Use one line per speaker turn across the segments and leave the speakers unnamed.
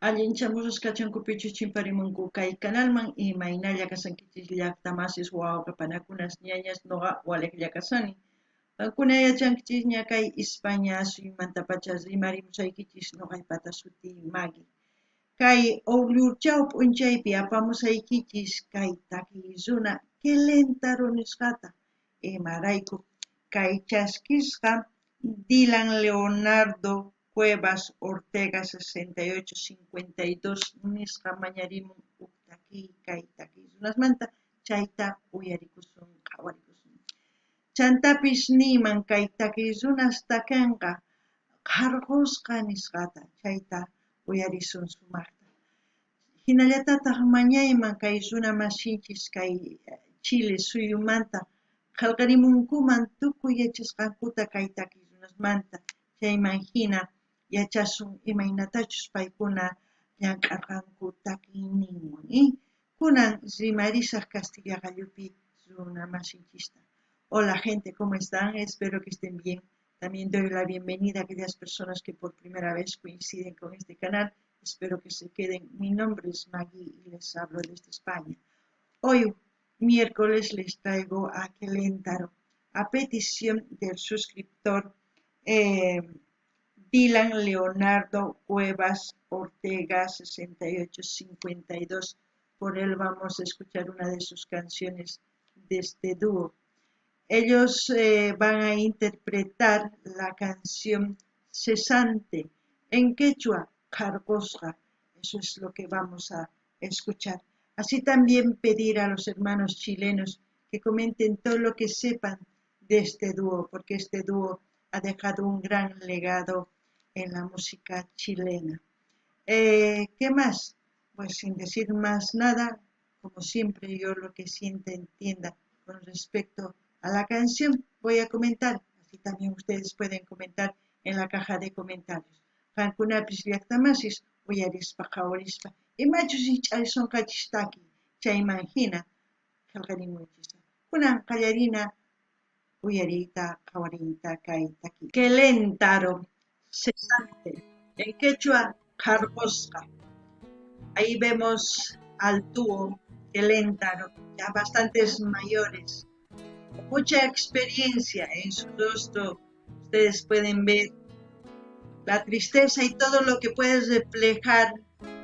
Allinchamusqas kachankupichus chimparimunku kay kanalman imaynalla kashankichis llaqta masis wawqe panakunas ñañas noqa waliqlla kashani. Qankuna yachankichisña kay Ispaña suyumantapacha rimarimusaykichis noqaypata sutiy Magui. Kay Oqllurchaw p'unchaypi apamusaykichis kay takiy runa Queléntaro nisqata imarayku kay chaskisqa Dylan Leonardo Cuevas Ortega 6852 nisqa mañarimun huk takiy kay takiy runasmanta chayta uyarikusun qhawarikusun. Chantapis niyman kay takiy runas takenqa qharqosqa nisqata chayta uyarisun sumaqta. Hinallatataq mañayman kay runa masinchis kay Chile suyumanta qhelqarimunkuman tukuy yachasqankuta kay takiy runasmanta chayman hina yachasun imaynatachus paykuna llank'arqanku takiyninwan. Kunan rimarisaq kastilla qallupi runa masinchista. Hola gente, ¿cómo están? Espero que estén bien. También doy la bienvenida a aquellas personas que por primera vez coinciden con este canal. Espero que se queden. Mi nombre es Magui y les hablo desde España. Hoy, miércoles, les traigo a Queléntaro, a petición del suscriptor Dylan Leonardo Cuevas Ortega 6852. Por él vamos a escuchar una de sus canciones de este dúo. Ellos van a interpretar la canción Cesante en quechua, Qharqosqa. Eso es lo que vamos a escuchar. Así también pedir a los hermanos chilenos que comenten todo lo que sepan de este dúo, porque este dúo ha dejado un gran legado en la música chilena. ¿Qué más? Pues sin decir más nada, como siempre yo lo que sienta entienda con respecto a la canción voy a comentar, así también ustedes pueden comentar en la caja de comentarios. Qankunapis llaqtamasis uyarispa qhawarispa imachus ich'arisonqachis taki chayman hina qhelqarimunchis. Kunan qallarina uyariyta qhawariyta kay taki. Queléntaro, cesante, en quechua qharqosqa. Ahí vemos al dúo Queléntaro, ya bastantes mayores, con mucha experiencia en su rostro. Ustedes pueden ver la tristeza y todo lo que puede reflejar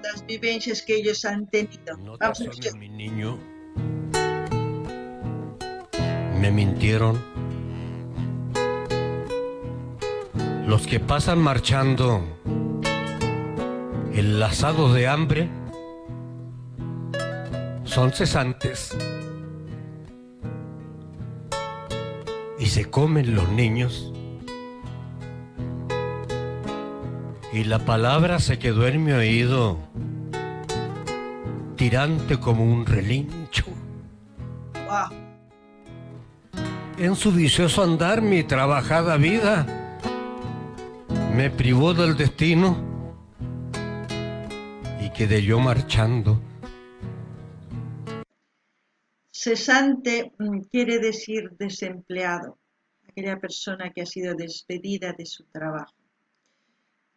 las vivencias que ellos han tenido.
No te
Vamos a
asomes,
escuchar.
mi niño. Me mintieron. Los que pasan marchando enlazados de hambre son cesantes y se comen los niños. Y la palabra se quedó en mi oído, tirante como un relincho.
Guau.
En su vicioso andar mi trabajada vida me privó del destino y quedé yo marchando.
Cesante quiere decir desempleado, aquella persona que ha sido despedida de su trabajo.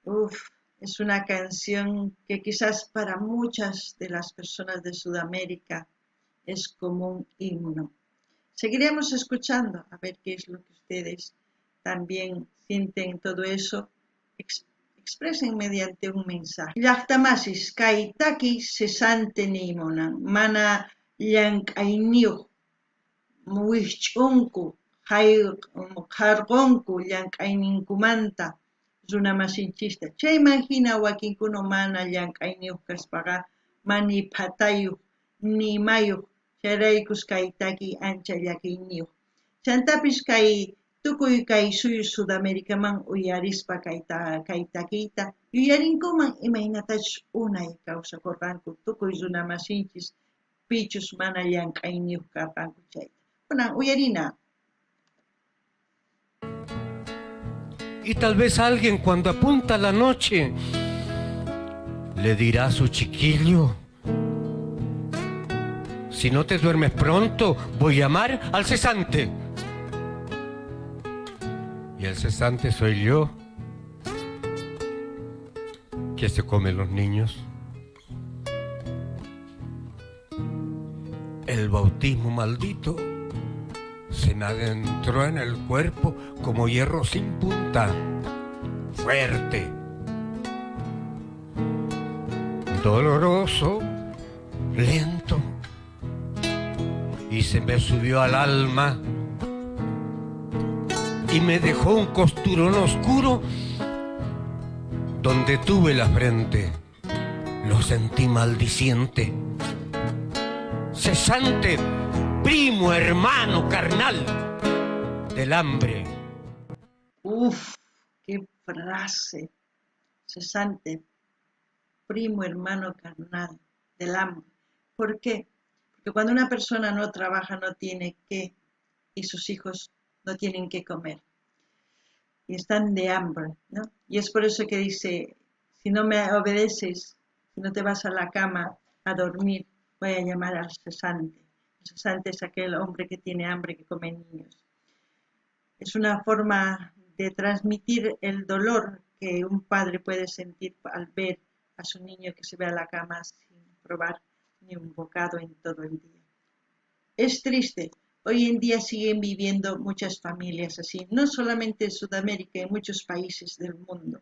Uf, es una canción que quizás para muchas de las personas de Sudamérica es como un himno. Seguiremos escuchando a ver qué es lo que ustedes también sienten todo eso. Expresen mediante un mensaje. Llaqtamasis kay taki cesante niymunan, mana llank'ayniyuq wikch'unku, qharqunku llank'ayninkumanta runa masinchista. Chayman hina wakinkuna mana llank'ayniyuq kaspaqa mani phatayuq nimayuq, chayraykus kay taki ancha llakiyniyuq. Chantapis kay tukuy kay suyu Sudamericaman uyarispa kay takiyta yuyarinkuman imaynatachus unay kawsakurqanku tukuy runa masinchis pichus mana llank'ayniyuq karqanku chayta. Kunan uyarina.
Y tal vez alguien cuando apunta la noche le dirá a su chiquillo: si no te duermes pronto, voy a llamar al cesante. Y el cesante soy yo. Que se comen los niños. El bautismo maldito se me adentró en el cuerpo como hierro sin punta, fuerte, doloroso, lento, y se me subió al alma y me dejó un costurón oscuro donde tuve la frente. Lo sentí maldiciente, cesante, primo, hermano, carnal del hambre.
Uf, qué frase. Cesante, primo, hermano, carnal del hambre. ¿Por qué? Porque cuando una persona no trabaja no tiene qué y sus hijos no tienen qué comer. Y están de hambre, ¿no? Y es por eso que dice, si no me obedeces, si no te vas a la cama a dormir, voy a llamar al cesante. El cesante es aquel hombre que tiene hambre, que come niños. Es una forma de transmitir el dolor que un padre puede sentir al ver a su niño que se ve a la cama sin probar ni un bocado en todo el día. Es triste. Hoy en día siguen viviendo muchas familias así, no solamente en Sudamérica, en muchos países del mundo.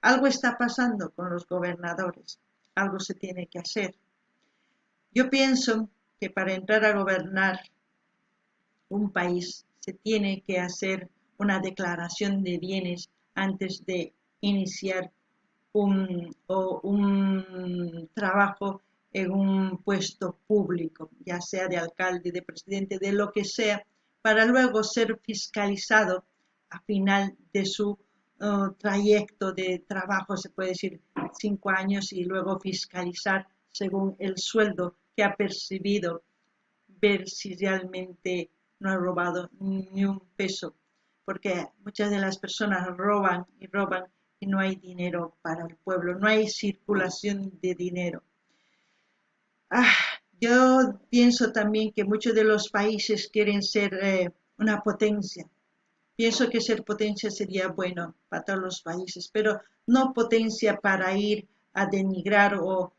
Algo está pasando con los gobernadores, algo se tiene que hacer. Yo pienso que para entrar a gobernar un país se tiene que hacer una declaración de bienes antes de iniciar un, un trabajo en un puesto público, ya sea de alcalde, de presidente, de lo que sea, para luego ser fiscalizado a final de su trayecto de trabajo, se puede decir 5 años, y luego fiscalizar según el sueldo que ha percibido, ver si realmente no ha robado ni un peso, porque muchas de las personas roban y roban y no hay dinero para el pueblo, no hay circulación de dinero. Ah, yo pienso también que muchos de los países quieren ser una potencia. Pienso que ser potencia sería bueno para todos los países, pero no potencia para ir a denigrar o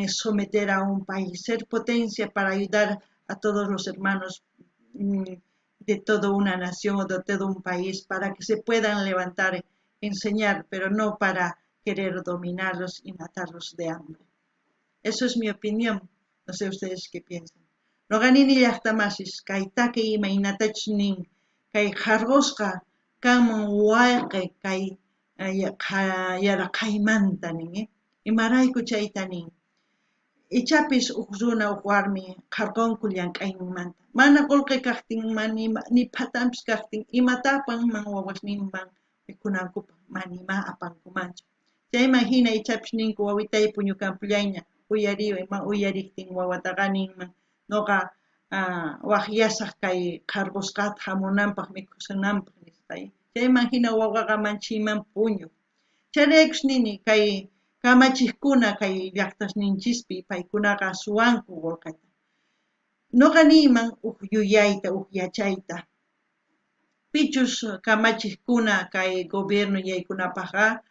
someter a un país. Ser potencia para ayudar a todos los hermanos de toda una nación o de todo un país para que se puedan levantar, enseñar, pero no para querer dominarlos y matarlos de hambre. Eso es mi opinión. No sé ustedes qué piensan. Noqa nini llaqtamasis, kay taki imaynatachus nin, kay qharqusqa kanman wayqe kay yaraqhaymanta nin, eh? Imarayku chayta nin? Ichapis uj runa uj warmi qharqunku llank'ayninmanta. Mana qullqi kaqtin, ni phatanpis kaqtin, imata apanman wawasninman mikhunankupaq, mana ima apankumanchu. Chayman hina ichapis ninku wawitay puñukampullayña, uyariway, ma uyariqtin wawataqa ninman, noqa waqyasaq kay qharqusqata hamunanpaq mikhusunanpaq nispa. Chayman hina wawaqa manchiyman puñuq. Chayraykus nini kay kamachiqkuna kay llaqtasninchispi paykunaqa suwanku qullqita. Noqa niyman uj yuyayta, uj yachayta. Pichus kamachiqkuna kay gobierno yaykunapaqqa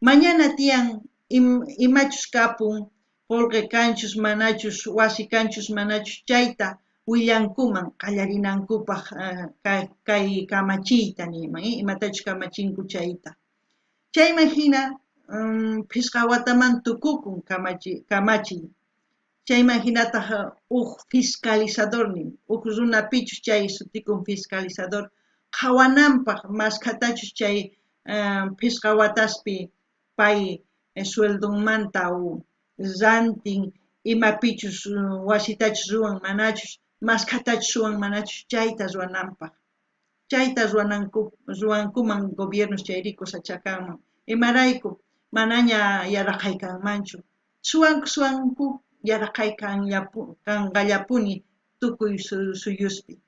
mañana tiyan imachus kapun, qullqi kanchus manachus, wasi kanchus manachus chayta willankuman qallarinankupaq kay kamachiyta niyman, imatachus kamachinku chayta. Chayman hina phisqa wataman tukukun kamachiy. Chayman hinataq uj fiscalizador nin, uj runa pichus chay sutikun fiscalizador, qhawananpaq maskhatachus chay phisqa wataspi pay sueldonmanta o rantin imapichus wasitachus ruwan manachus, maskhatachus ruwan manachus chayta ruwananpaq. Chayta ruwankuman gobiernos chayri kusachakanman. Imarayku manaña yaraqhay kanmanchu. Suwanku suwanku yaraqhay kanqallapuni tukuy suyuspi.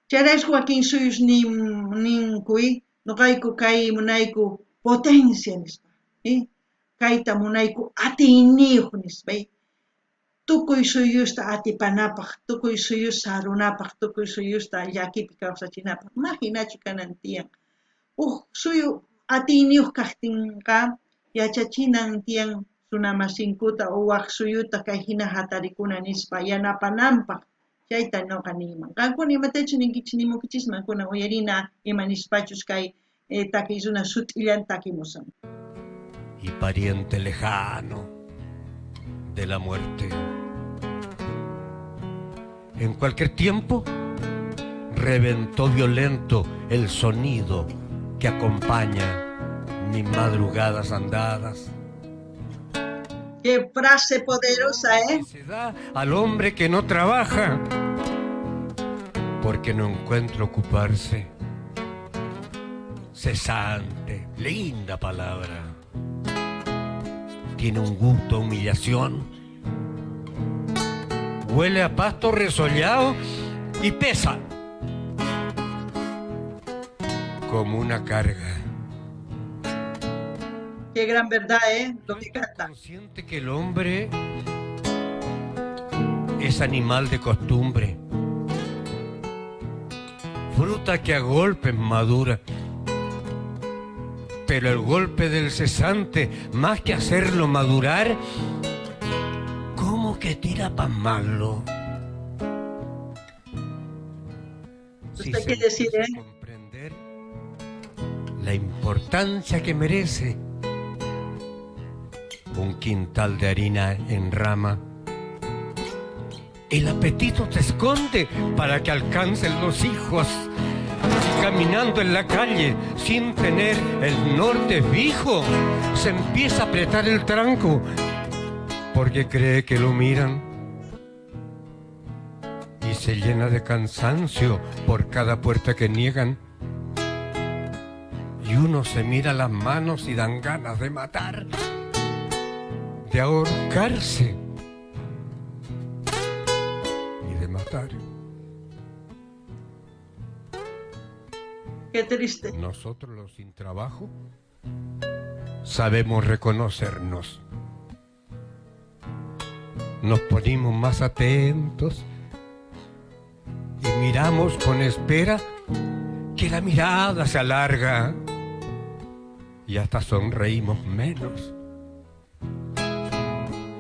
Chayrayku wakin suyus ninku, noqayku kay munayku potencia nispa, kayta munayku atiyniyuq nispa, tukuy suyusta atipanapaq, tukuy suyusta sarunapaq, tukuy suyusta llakipi kawsachinapaq, ma hinachu kanan tiyan. Uj suyu atiyniyuq kaqtinqa Yachachinan tiyan runamasinkuta o waj suyuta kay jina jatarikuna nispa yanapananpaj. Chayta noqa niyman. Qankuna imatachus ninkichis nimunkichisman kunan uyarina ima nispachus kay takiy runa sut'illan takimusan.
Y pariente lejano de la muerte. En cualquier tiempo reventó violento el sonido que acompaña mis madrugadas andadas.
Qué frase poderosa, ¿eh?
Se da al hombre que no trabaja porque no encuentra ocuparse. Cesante, linda palabra. Tiene un gusto a humillación. Huele a pasto resollado y pesa como una carga.
Qué gran verdad, ¿eh? Lo que canta.
Consciente que el hombre es animal de costumbre, fruta que a golpes madura, pero el golpe del cesante, más que hacerlo madurar, como que tira pa' malo. Si
Usted
se
quiere decir,
empieza a
¿eh?
comprender la importancia que merece un quintal de harina en rama. El apetito te esconde para que alcancen los hijos. Caminando en la calle sin tener el norte fijo, se empieza a apretar el tranco porque cree que lo miran y se llena de cansancio por cada puerta que niegan. Y uno se mira las manos y dan ganas de matar, de ahorcarse y de matar.
Qué triste.
Nosotros los sin trabajo sabemos reconocernos. Nos ponemos más atentos y miramos con espera que la mirada se alarga y hasta sonreímos menos.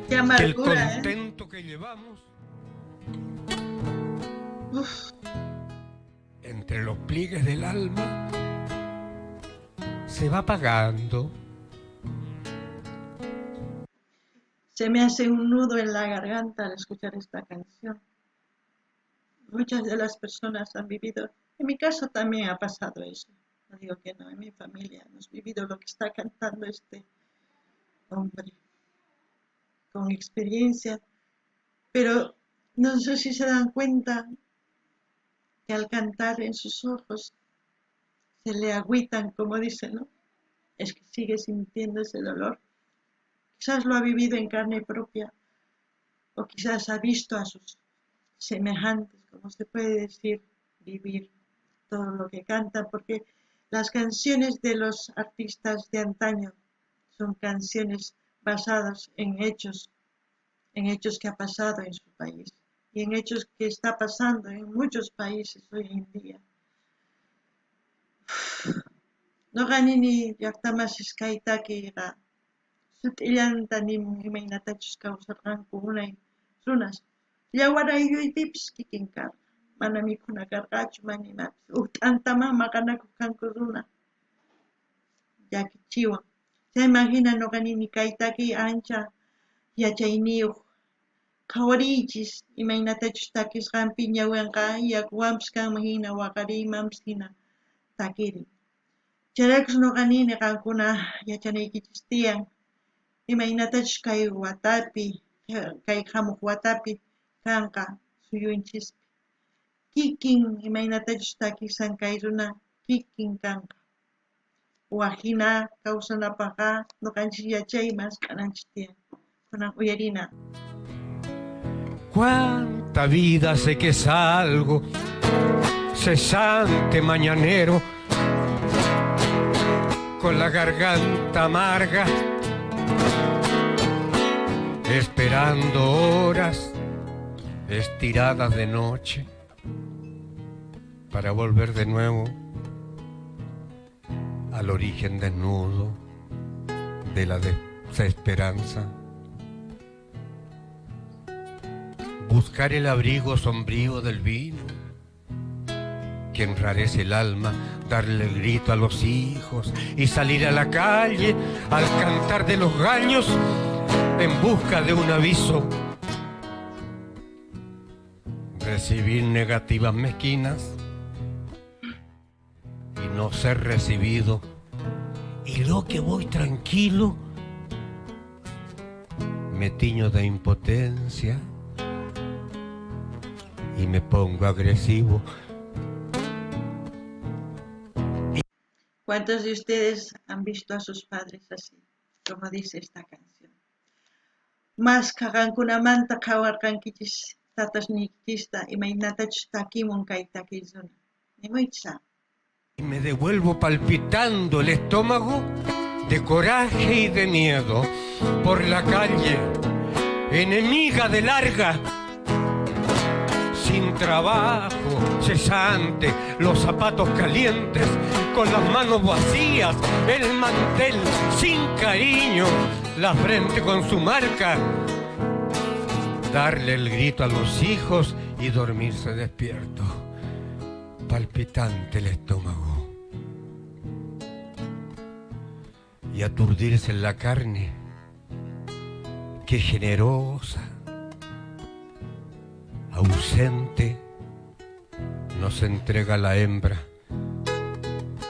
Qué
Que el
amargura, ¿eh?
contento que llevamos
Uf.
entre los pliegues del alma se va apagando.
Se me hace un nudo en la garganta al escuchar esta canción. Muchas de las personas han vivido, en mi caso también ha pasado eso, no digo que no, en mi familia hemos vivido lo que está cantando este hombre, con experiencia, pero no sé si se dan cuenta que al cantar en sus ojos se le agüitan, como dicen, ¿no? Es que sigue sintiendo ese dolor. Quizás lo ha vivido en carne propia o quizás ha visto a sus semejantes, como se puede decir, vivir todo lo que canta, porque las canciones de los artistas de antaño son canciones basadas en hechos, en hechos que ha pasado en su país y en hechos que está pasando en muchos países hoy en día. Noqa nini llaqtamasis kay takiyqa sut'illanta nimun imaynatachus kawsarqanku unay runas. Yawar aylluypipis kikin karqa, mana mikhuna karqachu, mana imapis, uj t'antaman maqanakuq kanku runa. Llakichiwan. Chayman hina noqa nini kay takiy ancha yachayniyuq. Qhawariychis imaynatachus takisqanpi ñawenqa yakuwanpis kanman hina waqariymanpis hina takirin. Chayraykus noqa nini qankuna yachanaykichis tiyan imaynatachus kay watapi, kay hamuq watapi kanqa suyunchispi. Kikin imaynatachus takisan kay runa kikin kanqa. Waj hina kawsanapaqqa noqanchis yachay mask'ananchis tiyan. Kunan uyarina.
Cuánta vida sé que salgo, cesante mañanero, con la garganta amarga, esperando horas estiradas de noche para volver de nuevo al origen desnudo De la desesperanza. Buscar el abrigo sombrío del vino, que enrarece el alma, darle el grito a los hijos y salir a la calle al cantar de los gallos en busca de un aviso. Recibir negativas mezquinas y no ser recibido. Y lo que voy tranquilo, me tiño de impotencia y me pongo agresivo.
¿Cuántos de ustedes han visto a sus padres así, como dice esta canción? Mashkha qankunamanta qhawarqankichis tatasniykichista imaynatachus takimun kay takiy runa. Nimuychis.
Y me devuelvo palpitando el estómago de coraje y de miedo por la calle, enemiga de larga, sin trabajo, cesante, los zapatos calientes, con las manos vacías, el mantel sin cariño, la frente con su marca, darle el grito a los hijos y dormirse despierto, palpitante el estómago, y aturdirse en la carne, qué generosa, ausente, nos entrega la hembra,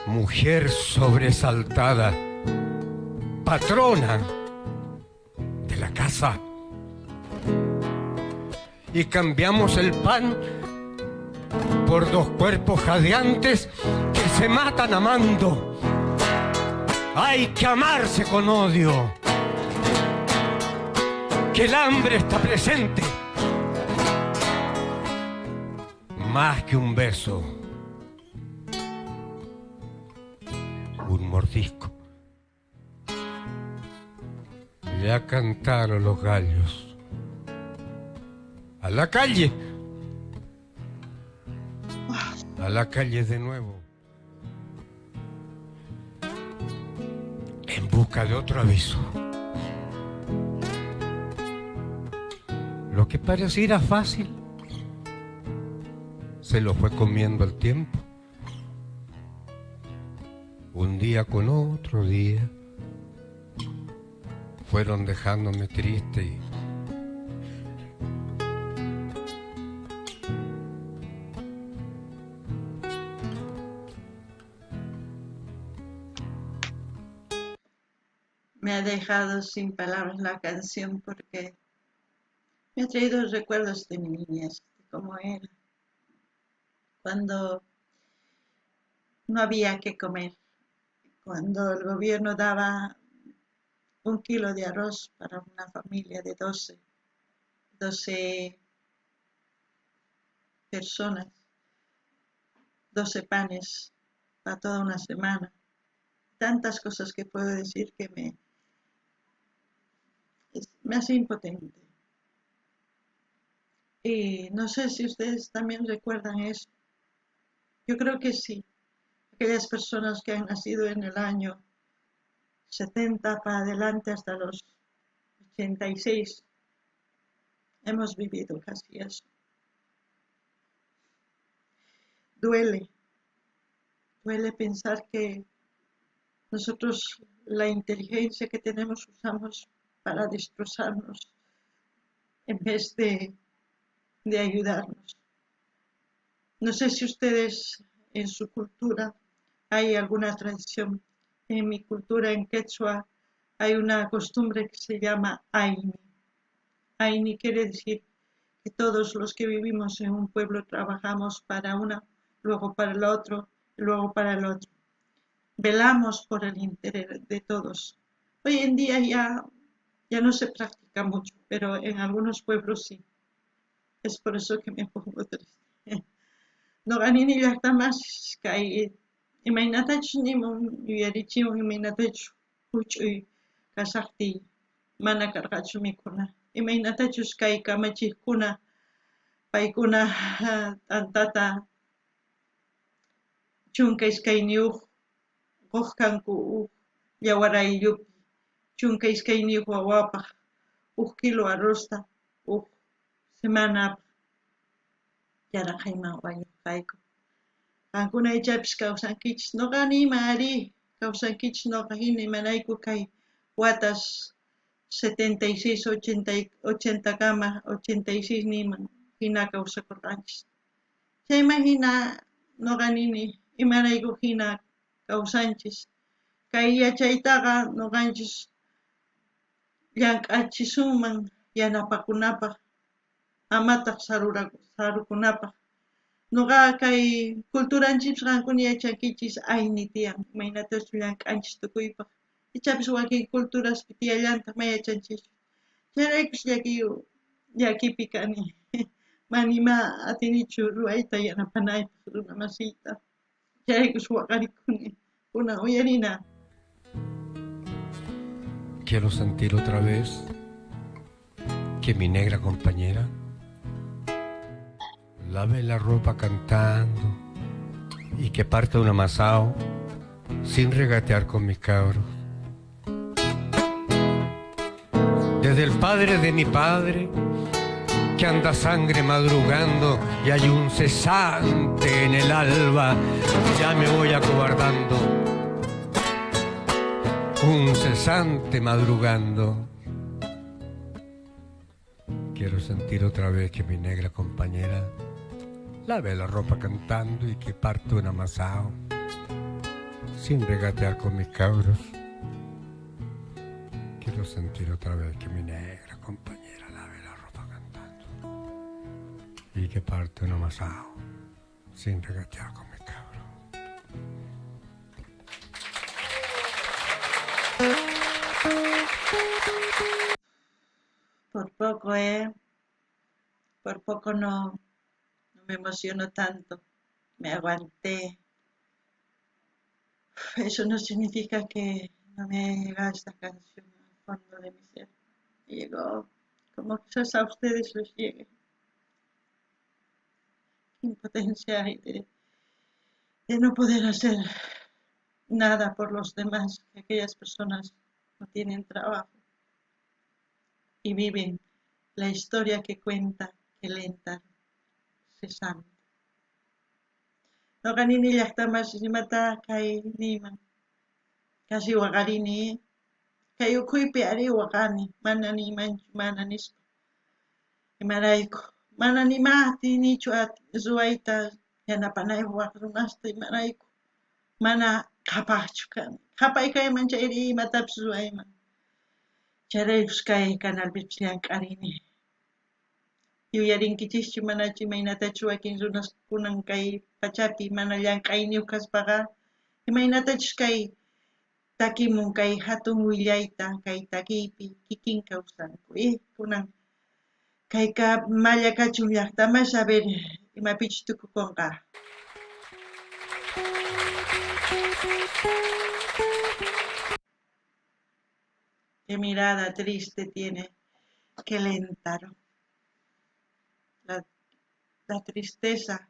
mujer sobresaltada, patrona de la casa. Y cambiamos el pan por dos cuerpos jadeantes que se matan amando. Hay que amarse con odio, que el hambre está presente. Más que un beso, un mordisco. Ya cantaron los gallos. A la calle. A la calle de nuevo. En busca de otro aviso. Lo que pareciera fácil se lo fue comiendo el tiempo. Un día con otro día fueron dejándome triste y
me ha dejado sin palabras la canción porque me ha traído recuerdos de mi niñez, de cómo era cuando no había que comer, cuando el gobierno daba 1 kilo de arroz para una familia de 12 personas, 12 panes para toda una semana. Tantas cosas que puedo decir que me hace impotente. Y no sé si ustedes también recuerdan eso. Yo creo que sí. Aquellas personas que han nacido en el año 70 para adelante hasta los 86, hemos vivido casi eso. Duele, duele pensar que nosotros la inteligencia que tenemos usamos para destrozarnos en vez de ayudarnos. No sé si ustedes en su cultura hay alguna tradición. En mi cultura, en quechua, hay una costumbre que se llama Aini. Aini quiere decir que todos los que vivimos en un pueblo trabajamos para una, luego para el otro, y luego para el otro. Velamos por el interés de todos. Hoy en día ya no se practica mucho, pero en algunos pueblos sí. Es por eso que me pongo triste. Noqanini llaqtamas kay imaynatachus nimun yuyarichiwan imaynatachus huch'uy kasaqtiy mana karqachu mikhuna. Imaynatachus kay kamachiqkuna paykuna t'antata 12 quq kanku uj yawar ayllupi. 12 wawapaj uj kilo arrozta uj semanapaj yaraqayman wañoj kayku. Qankuna ichapis kawsankichis, noqa niyman arí, kawsankichis noqa jina imarayku kay watas 76, 80 kama, 86 niyman jina kawsakorqanchis. Chayman jina noqa nini imarayku jina kawsanchis. Kay yachaytaqa noqanchis llank'achisunman yanapakunapaj, amataj sarukunapaj. Noqa kay culturanchis qankuna yachankichis ayni tiyan, imaynatachus llank'anchis tukuypaj. Ichapis wakin culturaspi tiyallantaj may yachanchischu. Chayraykus llakipi kani. Mana ima atinichu ruwayta yanapanaypaj runa masiyta. Chayraykus waqarikuni. Kunan uyarina.
Quiero sentir otra vez que mi negra compañera lave la ropa cantando y que parta un amasao sin regatear con mis cabros. Desde el padre de mi padre, que anda sangre madrugando y hay un cesante en el alba, ya me voy acobardando. Un cesante madrugando. Quiero sentir otra vez que mi negra compañera lave la ropa cantando y que parte un amasao sin regatear con mis cabros. Quiero sentir otra vez que mi negra compañera lave la ropa cantando y que parte un amasao sin regatear con mis cabros.
Por poco. Por poco no me emociono tanto. Me aguanté. Eso no significa que no me haya llegado esta canción al fondo de mi ser. Me llegó como quizás a ustedes les llegue. Qué impotencia hay de no poder hacer nada por los demás, que aquellas personas no tienen trabajo y viven la historia que cuenta Queléntaro, cesante. Noqa nini llaqtamasis imata kay niyman, casi waqarini, kay ukhuypi ari waqani, mana niymanchu, mana nispa. Imarayku, mana nima atinichu ruwayta yanapanaypaq waq runasta, imarayku, mana qhapaqchu kani. Qhapay kayman chayri imatapis ruwayman. Chayraykus kay canalpipis llank'arini. Yuyarinkichischu manachu imaynatachu wakin runas kunan kay pachapi mana llank'ayniyuq kaspaqa, imaynatachus kay takimun kay hatun willayta kay takiypi kikin kawsanku. Kunan kayka malla kachun llaqtamas, a ver imapichus tukukunqa. Qué mirada triste tiene Queléntaro. La tristeza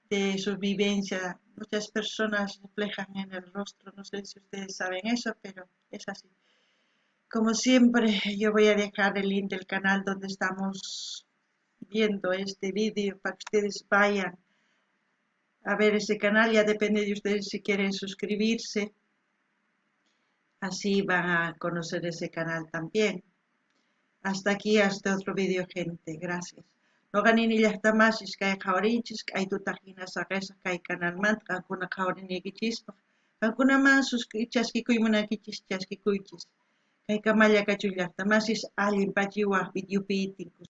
de su vivencia, muchas personas reflejan en el rostro, no sé si ustedes saben eso, pero es así. Como siempre, yo voy a dejar el link del canal donde estamos viendo este vídeo para que ustedes vayan a ver ese canal. Ya depende de ustedes si quieren suscribirse. Así van a conocer ese canal también. Hasta aquí, hasta otro vídeo, gente. Gracias. Noqa nini llaqtamasis kay qhawarinchis, k'aytuta hina saqesaq kay canalmanta qankuna qhawarinaykichispaq. Qankunaman chaskikuy munankichis, chaskikuychis. Kay kamalla kachun llaqtamasis, allin pachi waq videopi tinkusun.